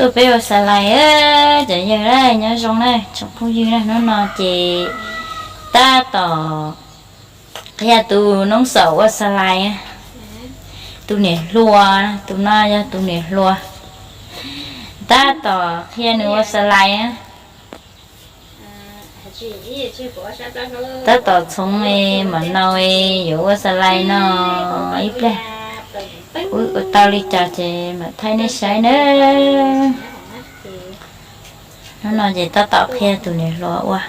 Tuaj peb ua xas lais, cov yawg nyob zoo na, tsoom phooj ywg na, hnub no ces tab tom qhia tus noob xaum ua xas lais. Tus niam hluas, tus no yog tus niam hluas. Tab tom qhia nws ua xas lais. Tab tom txhoov mam nau yuav ua xas lais no ib pliag. Ua tau li cas ces mam thaij nej saib nawb. Hnub no ces tab tom qhia tus niam hluas ua.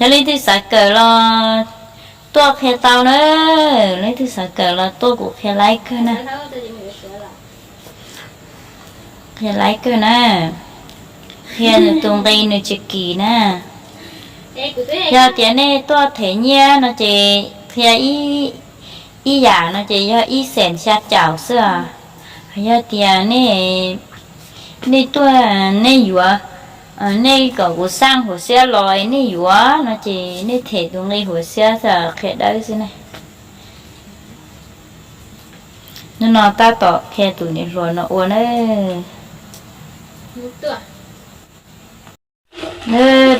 Yog leej twg xav kawm los tuaj qhia tau na. Leej twg xav kawm los tuaj kuv qhia laib kawg na. Qhia laib kawg na. Qhia nws tus nqi nws tsis kim na. Yog tias nej tuaj them nyiaj no ces qhia ib yam no ces yog ib xees xya caum xwb os. Yog tias nej, nej tuaj, nej yuav, nej kom kuv xaj huv xiab los nej yuav no ces nej them tus nqi huv xiab xwb, qhia dawb xwb ne. Hnub no tab tom qhia tus niam hluas no ua na.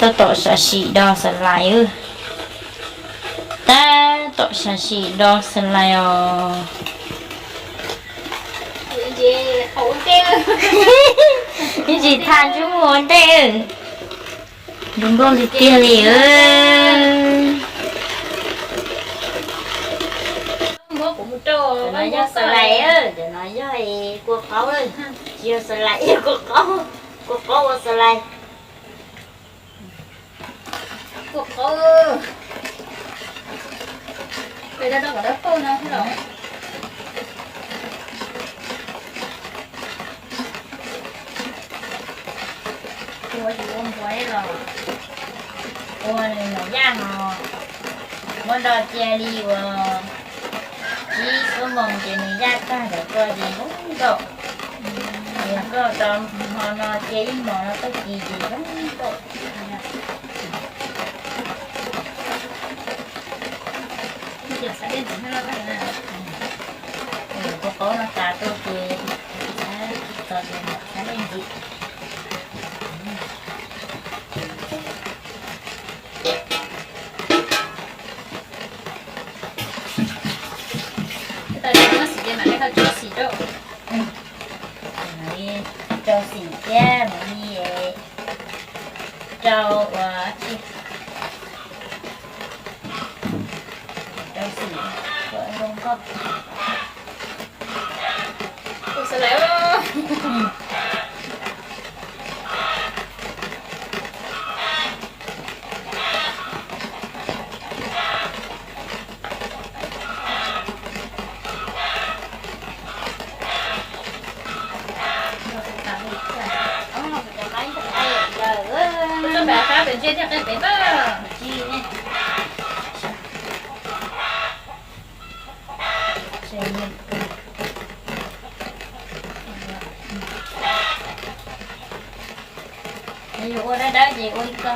Tab tom sam sim do xas lais. Tab tom sam sim do xas lais os. Ib tsis tha ntsub ua ntej. Zoo nkauj tiag tiag li. Cov no yog xas lais, cov no yog kua qaub, tsis yog xas lais, yog kua qaub, kua qaub ua xas lais. Kua qaub, peb rau kom dawb paug no thiab los. Ua tsis ua npua los ua nws nyuam yaj no, muab do cia li uas tsib xuab moos ces nws yaj tag ntawd ko ces zoo nkauj. Zoo nkauj tau hmo no cia ib hmos no tag kis ces zoo nkauj. Kua qaub no tas tuaj ces tso ces mam xav leej ntxiv. Rau xim thiab mam li rau ua, rau xim ua zoo nkauj. Yus ua dawb dawb ces ua li ko.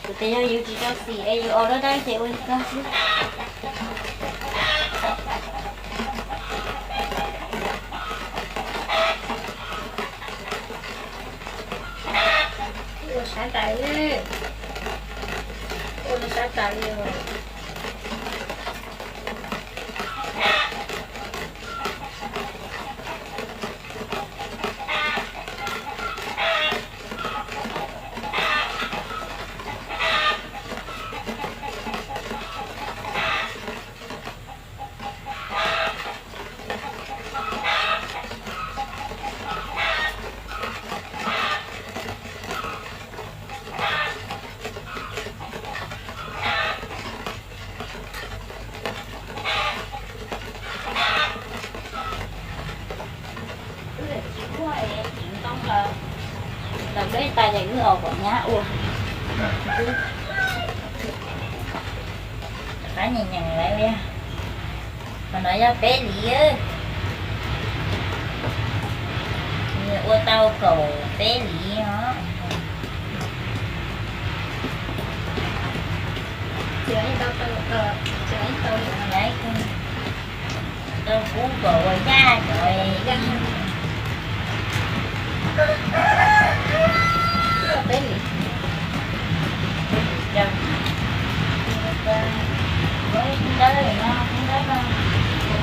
Kuv tias yog yus tsis rau xim es yus ua dawb dawb ces ua li ko xwb. Ua sab tas li, ua sab tas li os. Tsis muaj tsis ntoo los, los peb tas ces wb os kom nyab ua. Rov qab nyeem nyeem lawm li. Qhov no yog peb liv, nws ua tau kaum peb liv os. Rau kub kom ua yaj cov peb li. Muab dawb no, muab dawb no,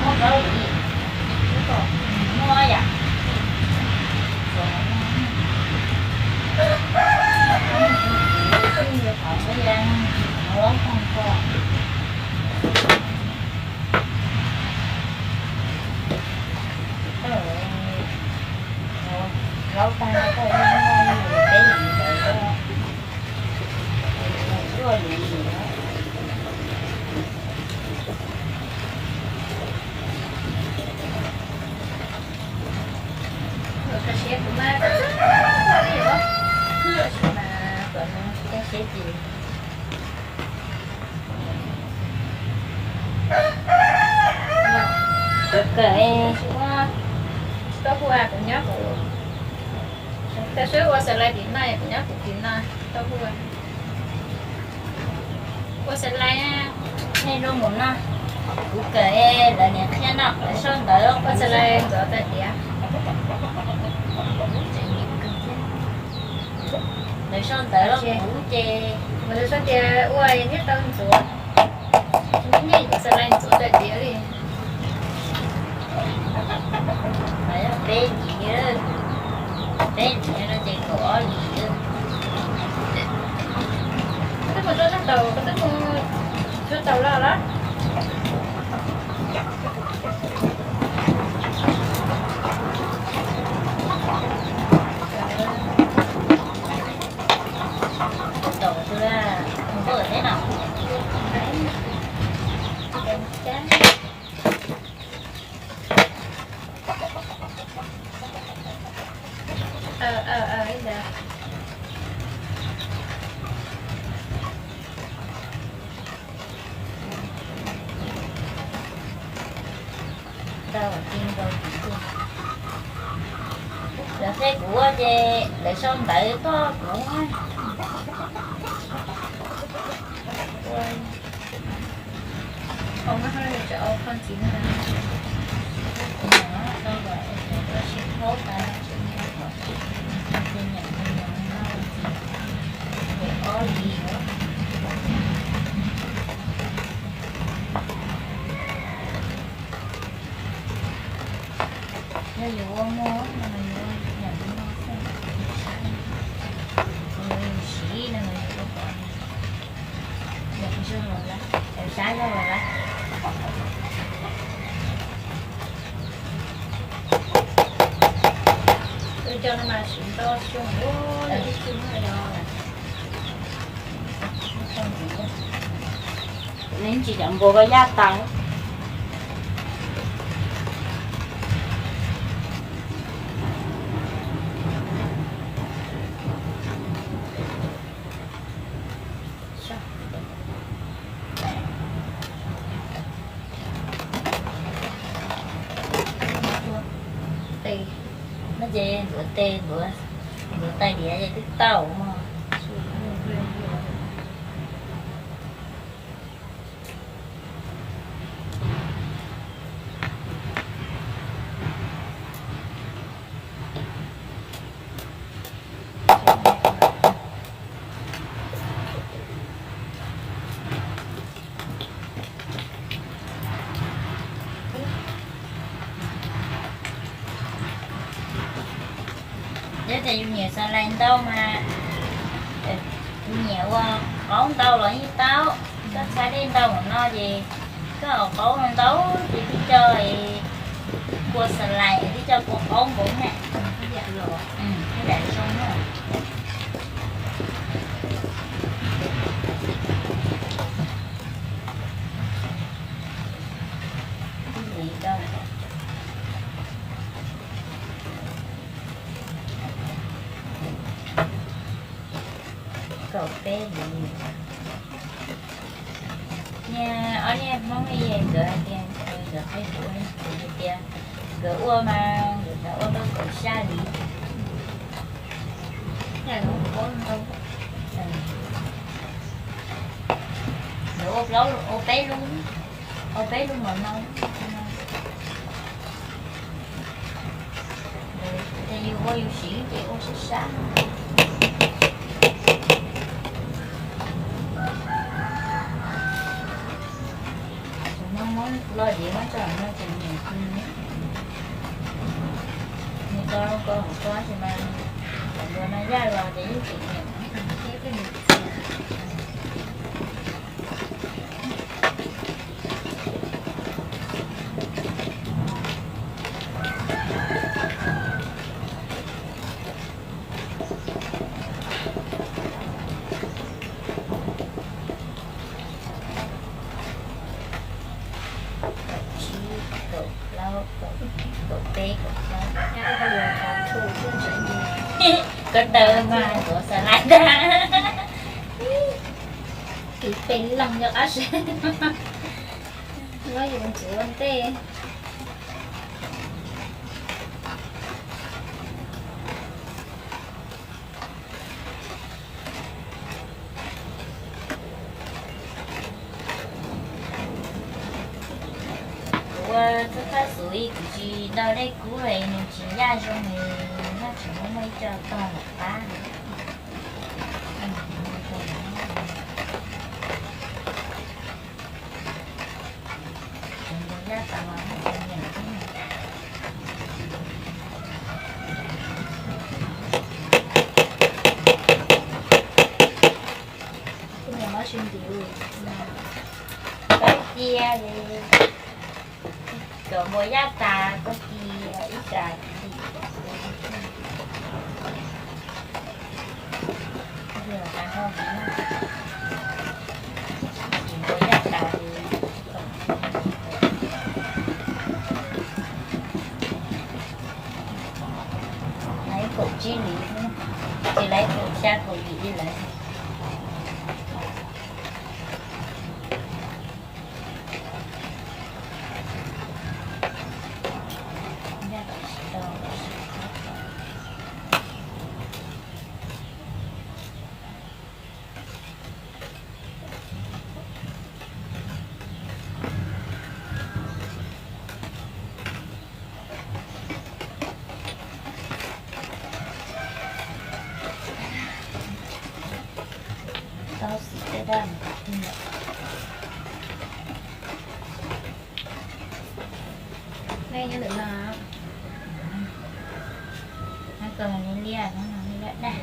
muab dawb li, muab yam. Laub tag no koj yeej noj li peb li ntawd, ua cuaj li. Koj siab kuv mas, koj siab ces kawm, tsis tau hu kuv nyob kuv, koj swb ua xas lais tim no, kuv nyob kuv tim no, tau hu. Ua xas lais, nej zoo mus no, kuv kawm lawv niam qhia no, lawv sau ntawv ua xas lais ntxuav tais diav. Lawv sau ntawv los kuv ces, lawv sau tias ua thiaj tau ntxuav, nej ua xas lais ntxuav tais diav li. Peb li, peb li no ces kaum ob li. Koj twb mus rau sab tau, koj twb mus tsuag tau los los. Tau tus nkauj teb no. Lawv qhia kuv ces lawv sau ntawv tuaj kuv. Yog yuav ua muag no mas yuav nyob li no xwb, kuv yuav yus siv no mas yuav ua kom nyob zoo los lawm, sab zoo los lawm. Wb coj no mas siv ntau xyoo ua ib tug no. Nws tsis cov npua koj yaj tas. Tes, no ces ntxuav tes, ntxuav tais diav ces twb tau mog. Yog tias yus nyiam xas lais ntau mas, yus nyiam ua qaub ntau los yeej tau. Koj txhaj dej ntau mus no ces koj qaub ntau ces twb co kua xas lais, twb co kua qaub nkaus na. Lam zoo na. Kaum peb li. Niag ob niag Hmoob nkawd hais tias nkawd qhia kuv, kuv hais tias nkawd ua mas nkawd ua tau kaum xya li. Nkawd ua peb lub, ua peb lub mov no. Ua yus siv ces ua sab sab. Muab muab loj ces muab tso no ces nyiam. Nws ko ko hauv ko ces mas, nws no yaj los ces yeej tseem nyiam. Kaum tsib, kaum plaub, kaum peb, kaum plaub. Koj taw mas tuav xav lais ntag. Tiv pes leeg nco qab seb. Muab yus ntxuav ntej. Kuv ua txhua thaj xub ib kuv tsis tau dej kub los nws tsis yaj zoo li, nyob tseem muaj muaj ib co tog nram qab. Kuv niam mob tsis ntim, koj cia li, kom npua yaj tas koj cia ib tsam ntim. Npua yaj tas li, lawv kaum tsib li, ces lawv kaum xya kaum yim li lawm. Tau xim tej dab. Nej nyob ntawm no. Nyob kawg li liaj, nyob no liaj daj.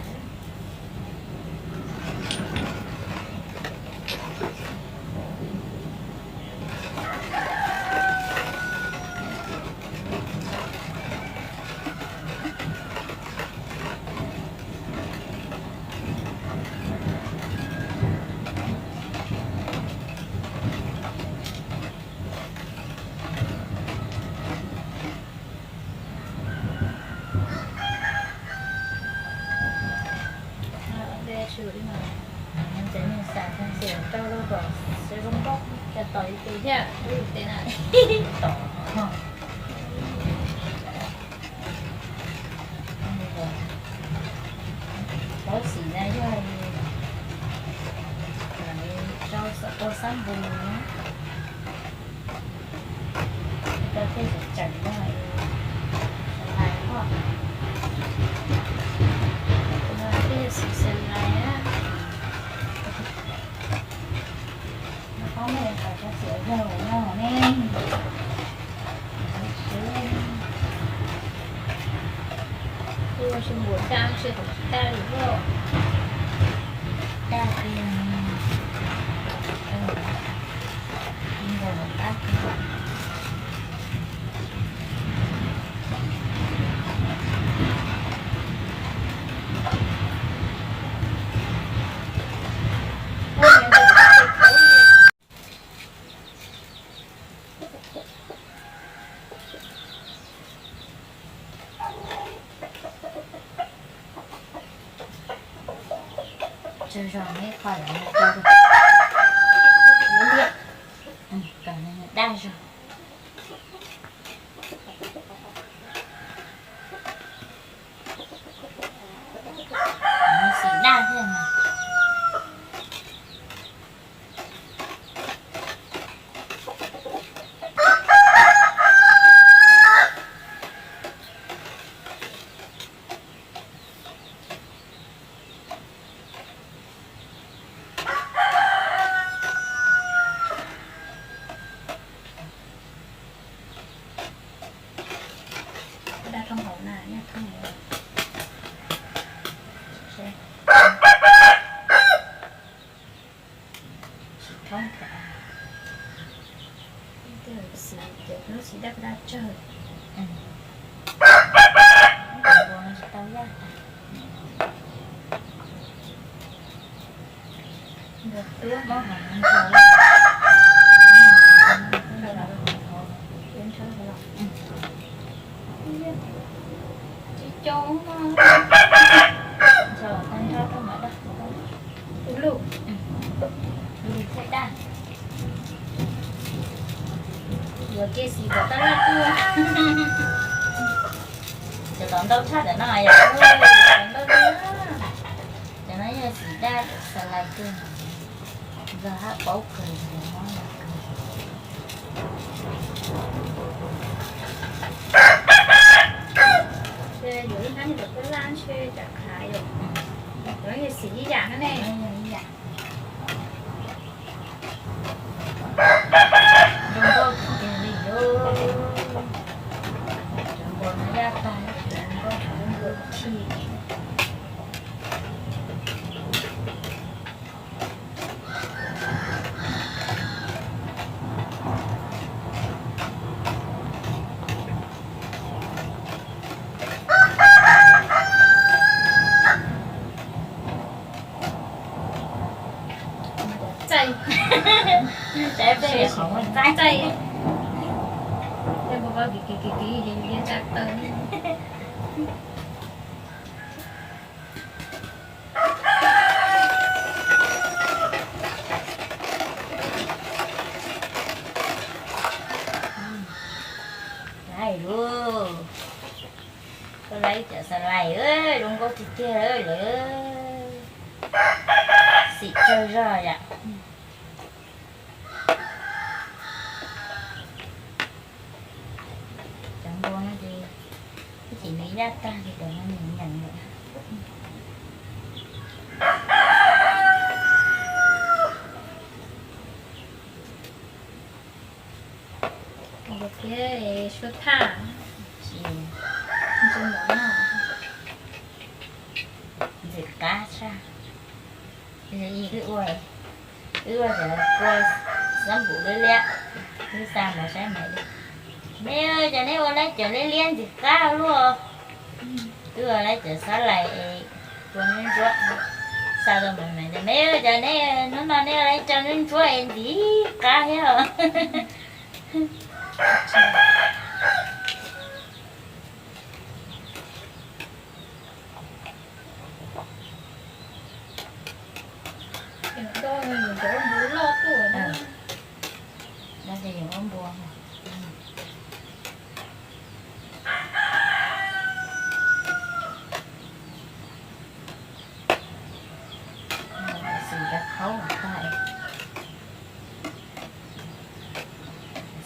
Rau rau kom zoo nkauj, cov tod ib tug thiab, ib tug na. Tod. Paub xim na yog rau ua xab npus na. Rau tej tseem tseem no, xav lais koj. Tej xim xav lais na. Qhov no kom cov xiav yog no ne. Ua tsis npaum dab tsis tau dab li lawm. Dab li, nkaus qab. Tsawg zog neb qho lawm, liaj, kom nws daj zog. Xim daj thiab mas. Xim, cov hnub xim daj daj tsawg. Npua tuab mob hauv ntshav. Tsis coob, ntshav tag nrho rau mam daj. Tus lub, tus lub thiaj daj. Yuav kiag xim kom tab laj tuaj. Cov tom ntau tshaj cov no yom, tom ntau li. Cov no yog xim daj xas lais kawg, nrog hab paub kawg, mob kawg. Yuav ib hnab yog tom tab laj ntshe cas khav yom. Cov no yog xim ib yam na ne. Zoo nkauj tiag tiag li os. Cov npua no yaj tag, zoo nkauj, zoo nkauj chim. Txaij, txaij, txaij, txaij taw. Laij lug, koj laij cov xas lais zoo nkauj tiag tiag lawm. Xim tsawg zog yom. Cov npua no ces ib chim nws yaj tag ces cov no nws nyeem lawm. Suab thaj, ntxim qab tshaj. Wb ua, wb ua cov kua xab npum liab liab, wb xa mus saib mas, neb cov neb ua laib cov liab liab ntxim qab luaj. Wb ua laib cov xab lais es kua ntsuab ntsuab, xa rau mas mas cov neb cov neb hnub no neb ua laib cov ntsuab ntsuab es ntxim qab thiab os.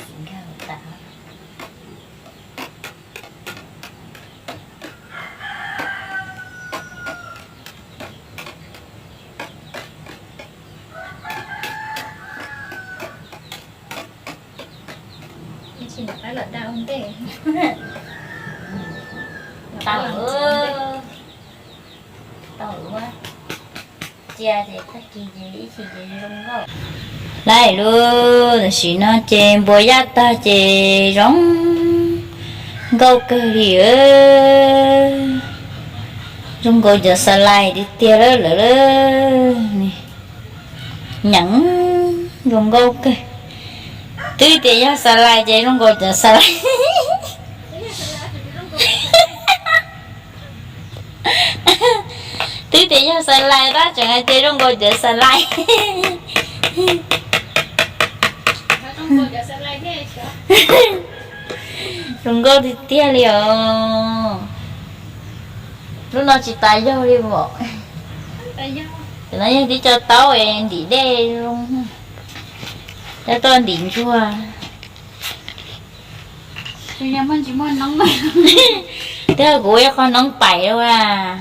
Xim nkag tag. Ib chim nws pab los daj ua ntej. Tau, tau ua cia ces tag kis ces ib chim ces zoo nkauj. Laij lug, tam sim no ces npua yaj tag ces zoo nkauj kawg li. Zoo nkaus cov xas lais tiag tiag lawm lawm. Nyeem zoo nkauj kawg. Twb tias yog xas lais ces zoo nkaus cov xas lais. Twb tias yog xas lais tab tseem hais tias zoo nkaus cov xas lais. Zoo nkauj tiag tiag li os. Lub no tsis tas yog li os. Cov no yog tib co taub es ntim dej zoo, coj tuaj ntim ntsuag. Twb yog kuv ua ib qho noob pais lawm.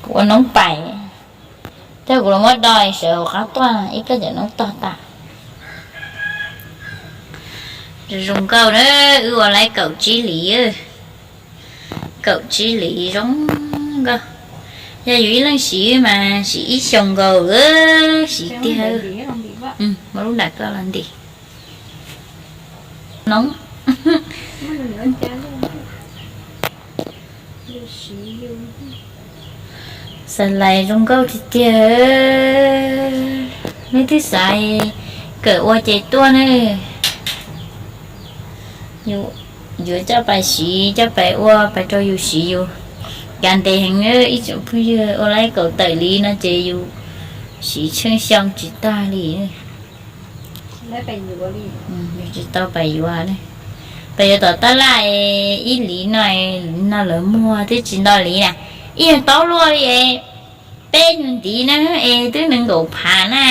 Kuv ua noob pais. Coj kuv los muab do sawv hauv qab tuaj ib pliag cov noob tog tas. Zoo nkauj na, wb ua laib kaum tsib hlis, kaum tsib hlis zoo nkauj. Yog yus ib leeg siv mas siv ib xyoos nkaus, siv tiag. Muab lub nram koj los ntim. Noob. Xav lais zoo nkauj tiag tiag. Leej twg xav kawm ua ces tuaj ne. Yuav coj pais siv, coj pais ua, pais rau yus siv yus. Kav ntev heev, ib tsoom phooj ywg, ua laib kaum tawm li no ces yus siv tsheej xyoo tsis tag li. Tsis tau pais yuav, pais yuav tom tab laj. Ib hlis no, no lawv muag twb tsis nto hlis na. Ib yam taub luaj li, peb nyuag ntiv na es twb nees nkaum phav na.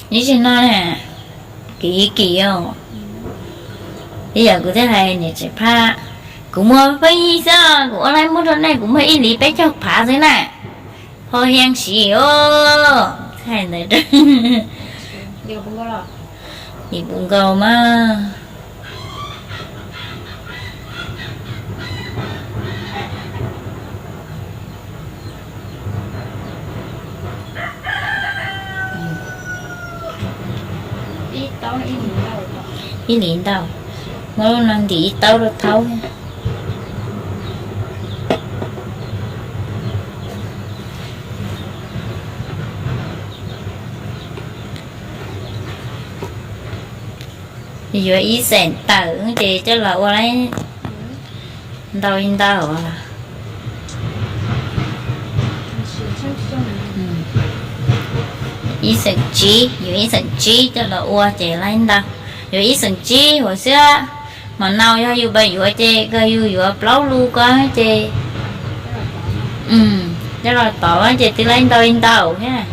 Ib tsis no na, kim kim os. Ib yam kuv thiaj hais niam tseem phaj, kuv muag pheej yig xwb, kuv ua laib muag rau nej kuv muag ib hlis peb caug phav xwb na. Ho hiaj siv os. Ib puv nkaus mas. Ib hlis ntau, muab lub no ntim ib taub rau thaub. Yuav ib xeem tawm ces coj los ua laib ntau li ntau. Ib xeem tsib, yuav ib xeem tsib coj los ua ces laib ntau. Yuav ib xeem tsib huv xwb. Mas nau yog yus pais yuav ces kawg yus yuav plaub lus ko ces coj los tov ces twb laib ntau li ntau thiab.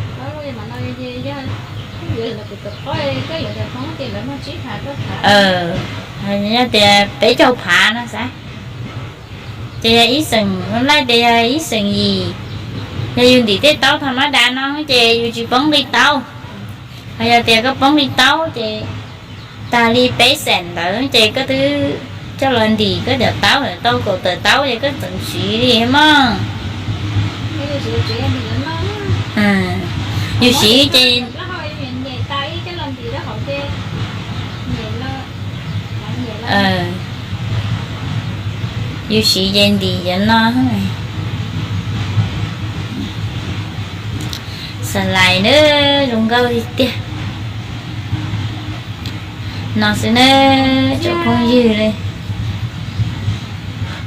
Yog tias peb caug phav no xav, ces yog ib xeem, laij tias yog ib xeem yim, yog yus ntim tej taub tha mab dav no ces yus tsis poob nqi taub. Ho yog tias koj poob nqi taub ces tag li peb xeem ntawd ces koj twb coj los ntim koj cov taub ntawd tau kaum tawm taub ces koj txeem siv li mog. Yus siv ces yus siv ces ntim cov no. Xav lais na, zoo nkauj li tiag. No xwb na, tsoom phooj ywg.